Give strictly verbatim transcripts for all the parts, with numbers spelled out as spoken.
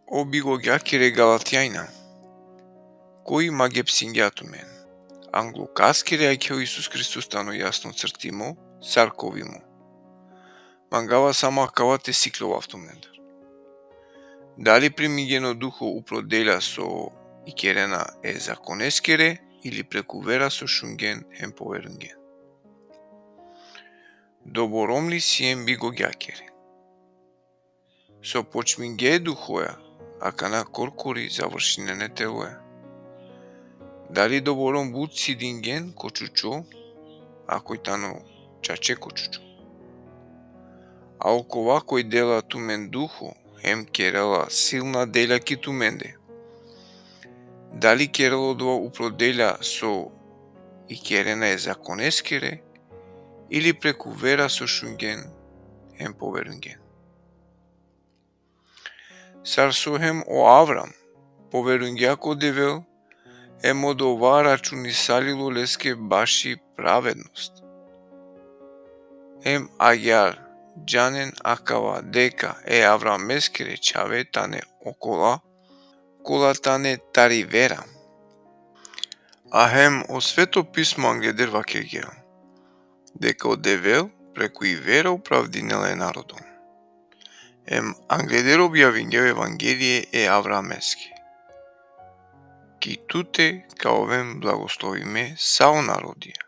O bigogjakere Galatjajna, koj magepsingja tumen, anglo kaskere jakha o Isus Hristos tano jasno crtimo, sar kovimo. Mangava samo akava te sikljovav tumendar. Dali primingjen o Duho upro delja so ikerena e zakoneskere, ili preku vera so šungjen hem poverungjen? Doborom li siem bigogjakere? So počmingje e Duhoja, akana korkori završinena e teloja. Dali doborom but sidingjen ko čučo, a koj tano čače ko čučo? A okova koj dela tumen Duho, hem kerela silna delja ki tumende, dali kerela odova upro delja so ikerena e zakoneskere, ili preku vera so šungjen hem poverungjen? Sar so hem o Avram poverungja ko Devel, hem odova računisalilo leske baši pravednost. Hem agjaar džanen akava, deka e Avrameskere čhave tane okola kola tane tari vera. A hem o Sveto Pismo angleder vakergja deka o Devel preku i vera opravdinela e narodo. Hem angleder objavingja o evangelie e Avrameske: Ki tute ka oven blagoslovime sa o narodija.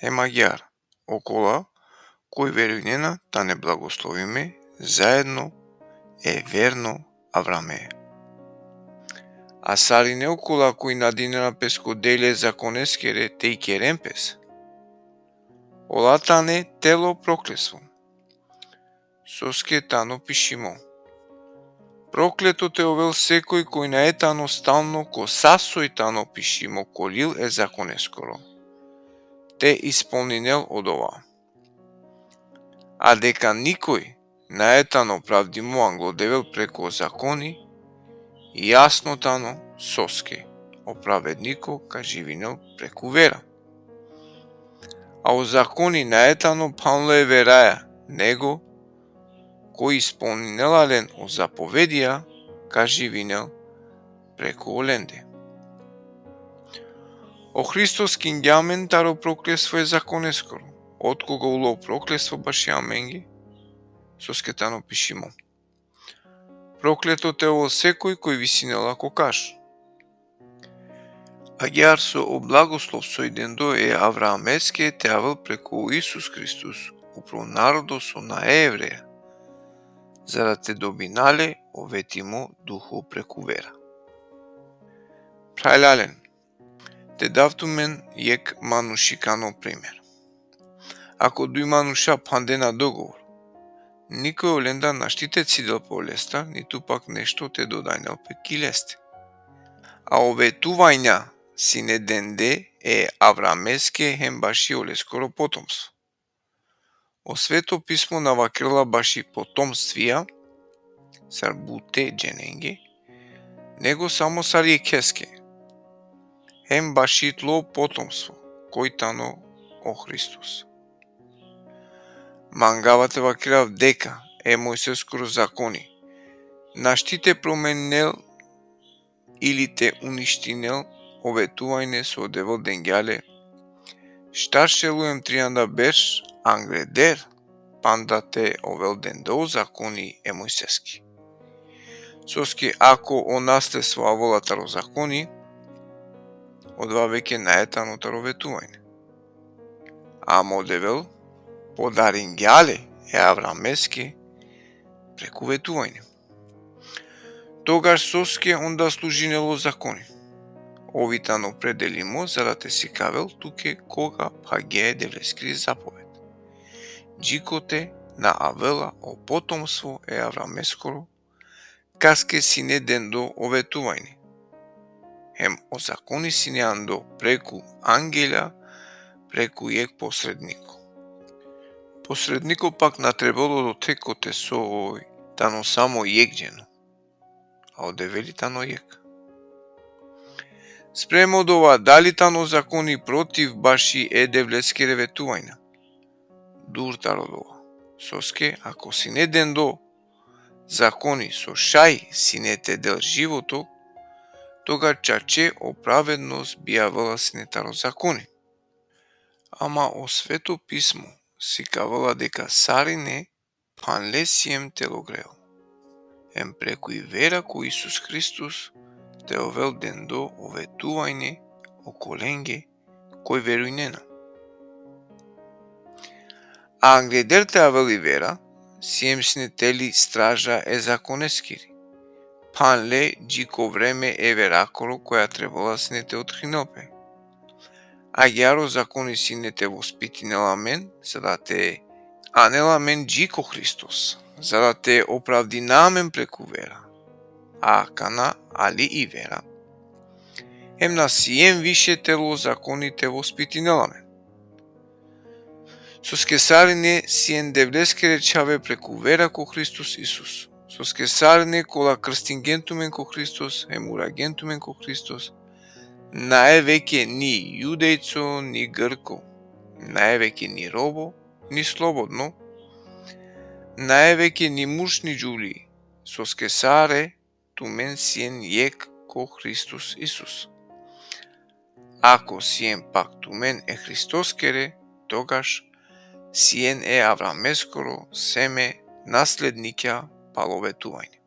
Hem agjaar, okola koj verujnena tane blagoslovime zaedno e verno Avrame. A sarine okola koj nadinena pes ko delja e zakoneskere te ikeren pes, ola tane telo prokletstvo. Soske tano pišimo: Prokleto te ovel sekoj koj nae tano stalno ko sa soj tano pišimo ko lil e zakoneskoro, te ispolninel odova. A deka nikoj nae tano pravdimo anglo Devel preku zakoni, jasno tano soske o pravedniko ka živinel preku vera. A o zakoni nae tano phanlo e veraja, nego koj ispolninela len o zapovedija, ka živinel preku olende. O Hristos kingja amen taro prokletstvo e zakoneskoro, otkoga ulo prokletstvo baši amenge, soske tano pišimo: Prokleto te ovel sekoj koj visinela ko kaš. Agjaar so o blagoslov soj dendo e Avrameske te avel preku Isus Hristos upro narodo so nae Evreja, za da te dobina le o vetimo Duho preku vera. Phralalen, te dav tumen jekh manušikano primer. Ako duj manuša phandena dogovor, nikoj olendar našti te cidel pe olestar, nitu pak nešto te dodajnel pe ki leste. A o vetuvanja sine dende e Avrameske hem baši oleskoro potomstvo. O Sveto Pismo na vakerela baši potomstvija, sar bute dženenge, nego samo sar jekheske, hem baši tlo potomstvo, koj tano o Hristos. Mangava te vakerav deka e Mojseskoro zakoni našti te promeninel ili te uništinel o vetuvanje so o Devel dengja le štar šel u em trianda berš angleder, panda te ovel dendo o zakoni e Mojseski. Soske ako o nasledstvo avela taro zakoni, odova veke nae tano taro vetuvanje. Amo o Devel podaringja le e Avrameske preku vetuvanje. Togaš soske onda služinel o zakoni? Ov i tano opredelimo za da te sikavel tuke koga phagja e Devleskiri zapoved. Džikote na avela o potomstvo e Avrameskoro, kaske sine dendo o vetuvanje. Hem o zakoni sine ando preku angelja, preku jekh posredniko. Posredniko pak na trebelo dote kote soj tano samo jekh dženo, a o Devel i tano jekh. Sprema odova, dali tano zakoni protiv baši e Devleskere vetuvanja? Dur taro odova. Soske, ako sine dendo, zakoni so šaj sine te del životo, toga čače o pravednost bijavela sine taro zakoni. Ama o Sveto Pismo sikavela deka sarine phanle siem te logrel. Em preku i vera ko Isus Hristos te ovel dendo o vetuvanje okolenge koj verujnena. A angleder te avel i vera, siem sine teli straža e zakoneskiri. Phanle dži ko vreme e verakoro koja trebela sine te utkrinel pe. Agjaar o zakoni sine te vospitinel amen, za da te anel amen dži ko Hristos, za da te opravdina amen preku vera. A kana ali i vera, em na siem više telo zakoni te vospitinel amen. Soske sarine sien Devleskere čhave preku vera ko Hristos Isus. Soske sarine kola krstingjen tumen ko Hristos, em uragjen tumen ko Hristos, nae veke ni judejco, ni Grko, nae veke ni robo, ni slobodno, nae veke ni murš ni džuvli, soske sare tumen sien jekh ko Hristos Isus. Ako sien pak tumen e Hristoskere, togaš sien e Avrameskoro seme, naslednikja palo vetuvanje.